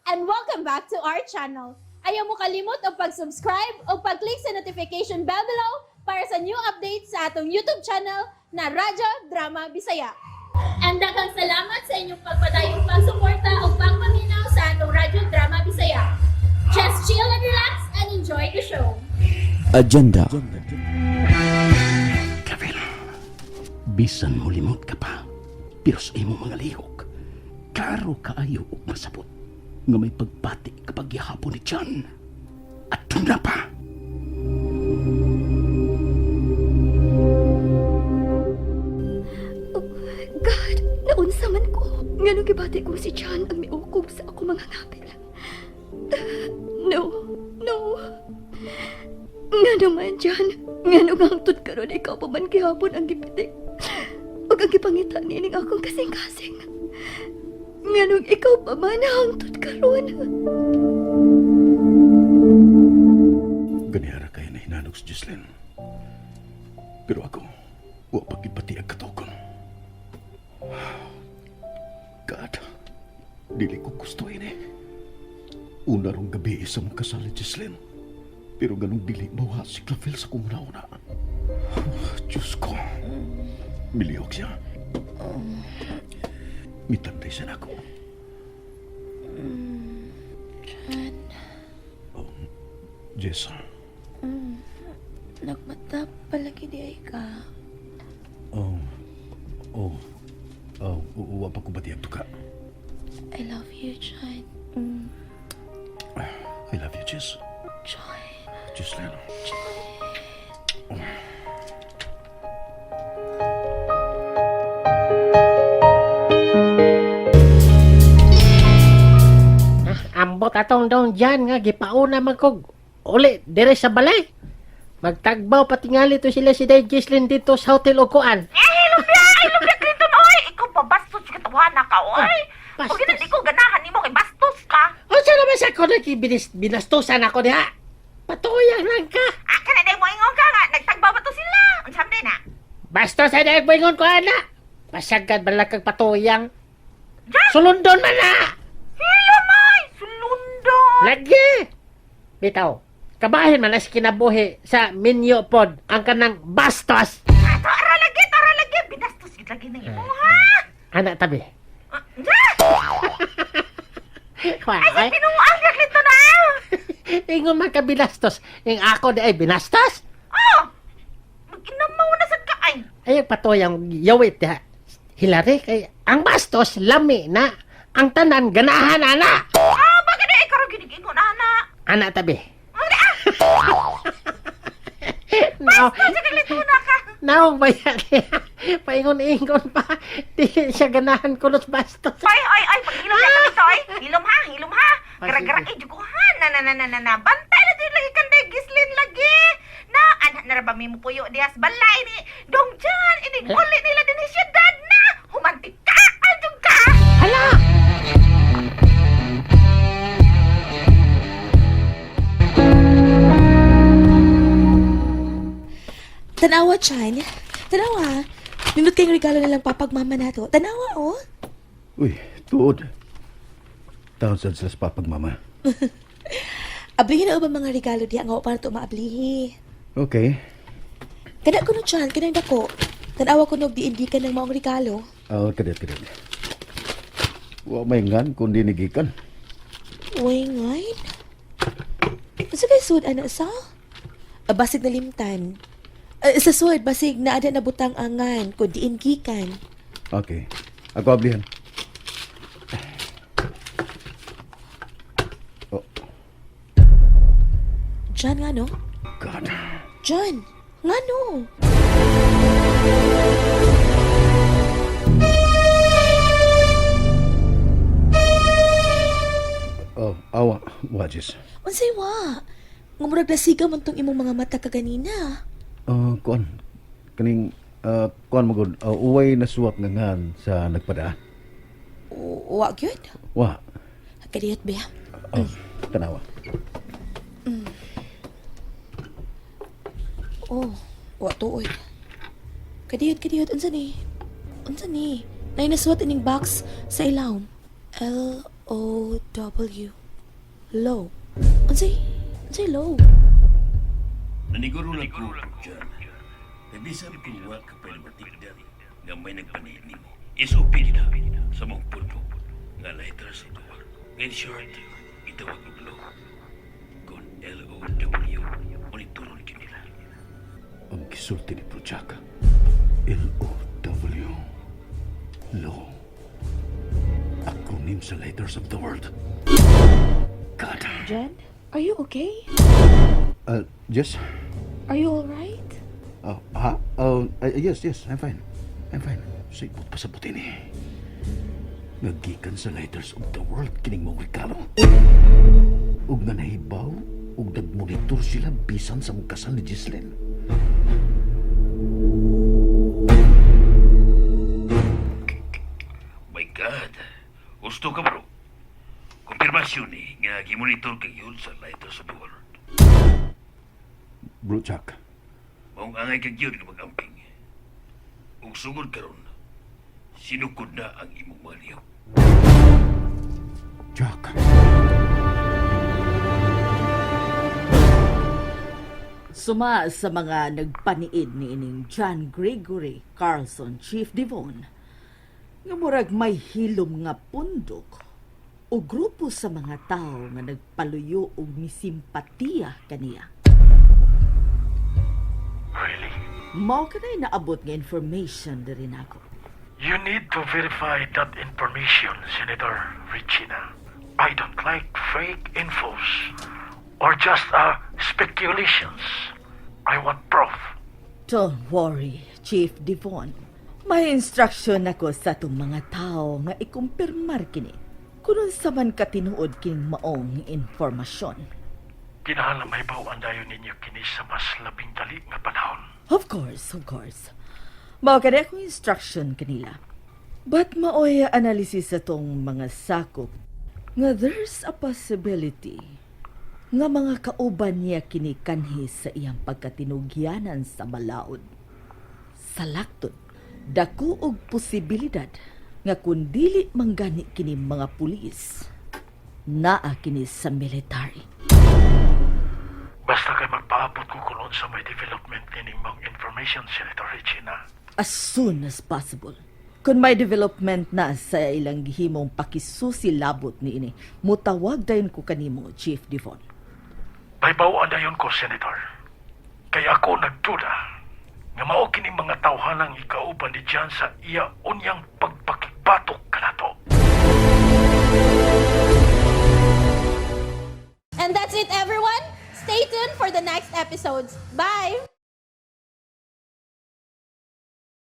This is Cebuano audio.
And welcome back to our channel. Ayaw mo kalimot og pag-subscribe o pag-click sa notification bell below para sa new updates sa atong YouTube channel na Radyo Drama Bisaya. And daghang salamat sa inyong pagpadayong pagsuporta o pagpaminaw sa atong Radyo Drama Bisaya. Just chill and relax and enjoy the show. Agenda. Kevin, bisan mulimot ka pa, pero sa imong mga lihok, klaro kaayo ug masabot nga may pagbati kapag gihapon ni John. At na pa. God, naunsa man ko. Nganong gibati ko si John ang miukob sa ako mga ngapil. No, no. Nga naman, John. Nga nung hangtod karon ikaw pa man gihapon ang gipitik. Ug ang gipangita nining akong kasing-kasing. Nga nung ikaw pa man hangtod karon. Ganihara kaya na hinanog si Jocelyn. Pero ako, wa pagipati ang katukon. God, dili ko gusto ini. Una rong gabi isa mong kasal ni Jocelyn. Pero ganong dili mawa si Clavel sa kong una. Diyos ko, milihok siya. Mitanday siya na ako. John, Jess, nagmata palagi di ay ka. oh, oh, oh, wa pa ko bati ang tuka. I love you, John. Mm, I love you, Jess. John. Jocelyn. Ah, ambot atong daon dyan nga gipauna man kog uli dire sa balay. Magtagbaw patingali to sila si Day Gislin dito sa hotel o kuan. Eh, hilom na! Hilom na, Clinton, oy! Ikaw pa, bastos ka tawana ka, oy! Ah, O bastos. ginandi ko, ganahan nimo kay bastos ka. Unsa naman sa ko nakibinis binastusan ako diha. Patuyang lang ka. Ah, kana day mo ingon ka nga, nagtagbaw ba to sila? Unsa man na? Bastos ay dahil ingon ko ana. Pasagad man lang kag patuyang. Diyan! Sulundon man na. Hilom, ay! Sulundon! Lagi. Bitaw. Kabahin man na si kinabuhi sa minyo pod ang kanang bastos. Ah, tara lagi, tara lagi! Binastos gid lagi ng imo, ha? Ana tabi. Ah, Diyan! Ay, Ay, pinuang ka, Clinton, ah! Ingon man ka binastos. Yung ako di ay binastos. Oh! Mag-inamaw na sa ka, ay! Ay, patoyang yawit ha. Hilary, kay ang bastos, lami na. Ang tanan, ganahan, ana. Ah, bakit ay karon ginigingon, ana? Ana tabi. Ano, ah! Now, Bastos ka, Clinton, na ka! now, baya niya. Paingon-ingon pa. Di siya ganahan kulot bastos. Ay, ay, ay, paghilom na kami to, ay. Hilom ha, hilom ha. Ay, Gara-gara, sige. eh, juguhan. Na, na, na, na, na, na. Bantay na din lagi kanday, gislin lagi. Na, anak na ra ba may mupuyo dihas balay ni Dong Jan, inig uli nila din ni siyudad na. Humantik ka, ay, jug ka. Hala! Tanawa, Chan. Tanawa. Nindot kayong regalo nilang papagmama nato. Tanawa, oh. Uy, tuod. Taon sad sila sa papagmama. Ablihin na ba mga regalo diya nga wa pa na to maablihi. Okay. Kana ko no, Chan. Kanang dako. Tanawa ko nog diin gikan ng maong regalo. Oh, kadit, kadit. Wa may ngan kundi nigikan. Uy, ngay. Unsa kay sud ana sa? Ah, basig na limtan. Ah, sa sud basig na ada na butang angan ko diin gikan. Okay. Ako ablihan. Oh, Chan nga no? God. Chan, nga no? Oh, awa. Wajis. Unsay wa? Nga murag nasiga man tong imong mga mata kaganina. Oh, kuan. Kaning, kuan mo gud. Uway na suwat nga ngan sa nagpada. Wa gyud. Wa. Kadiyot ba? Oh, tanawa. Oh, wa tuoy. Kadiyot, kadiyot, unsa ni? Unsa ni? Nay nasuwat ining box sa ilawom. L O L-O-W. Low. Unsay? Unsay low? Naniguro lang ko, John. Nabisan ko wa ka pa matigdan nga may nagpaniid nimo. SOP nila sa mong pundo nga letters ito. In short, itawag og law. Kung LOW, monitoron kinila. Ang gisulti ni Bro Jack. L-O-W. Law. Acronym sa letters of the world. God. Jen, are you okay? Yes? Are you alright? Oh, ha? Oh, yes, I'm fine. I'm fine. Sa ibot pa sa butin eh. Nagikan sa letters of the world kining mong regalo. Ug nga nahibaw, ug nagmonitor sila bisan sa mong kasal ni Ghislaine. My God! Gusto ka, bro? Kumpirmasyon ni nga gimonitor kay yun sa letters of the world. Bro Jack, Maong angay kag yun nga mag-amping. Ug sugod karon, sinukod na ang imong mga lihok. Jack. Suma sa mga nagpaniid ni ining John Gregory Carlson Chief Devon nga murag may hilom nga pundok o grupo sa mga tao nga nagpaluyo og misimpatiya kaniya. Really? Mao kanay naabot nga information diri nako. You need to verify that information, Senator Regina. I don't like fake infos or just speculations. I want proof. Don't worry, Chief Devon. May instruction ako sa atong mga tao nga ikumpirmar kini. Kuno sa man katinuod kining maong informasyon. Kinahanglan may bawaan dayon ninyo kini sa mas labing dali nga panahon. Of course, of course. Mao kani akong instruction kanila. But maoy analysis sa tong mga sakop nga there's a possibility nga mga kauban niya kini kanhi sa iyang pagkatinugyanan sa balaod. Sa laktod, dako og posibilidad nga kun dili manggani kini mga pulis, naa kini sa military. Basta kay magpaabot ko kunon sa may development nining mong information, Senator Regina. As soon as possible. Kung may development na sa ilang gihimong pakisusi labot ni ini, mutawag dayon ko kanimo, Chief Devon. May bawaan dayon ko, Senator. Kay ako nagduda nga mao kini mga tawhanang ikauban ni John sa iya unyang pagpakigbatok kanato. And that's it, everyone. Stay tuned for the next episodes. Bye!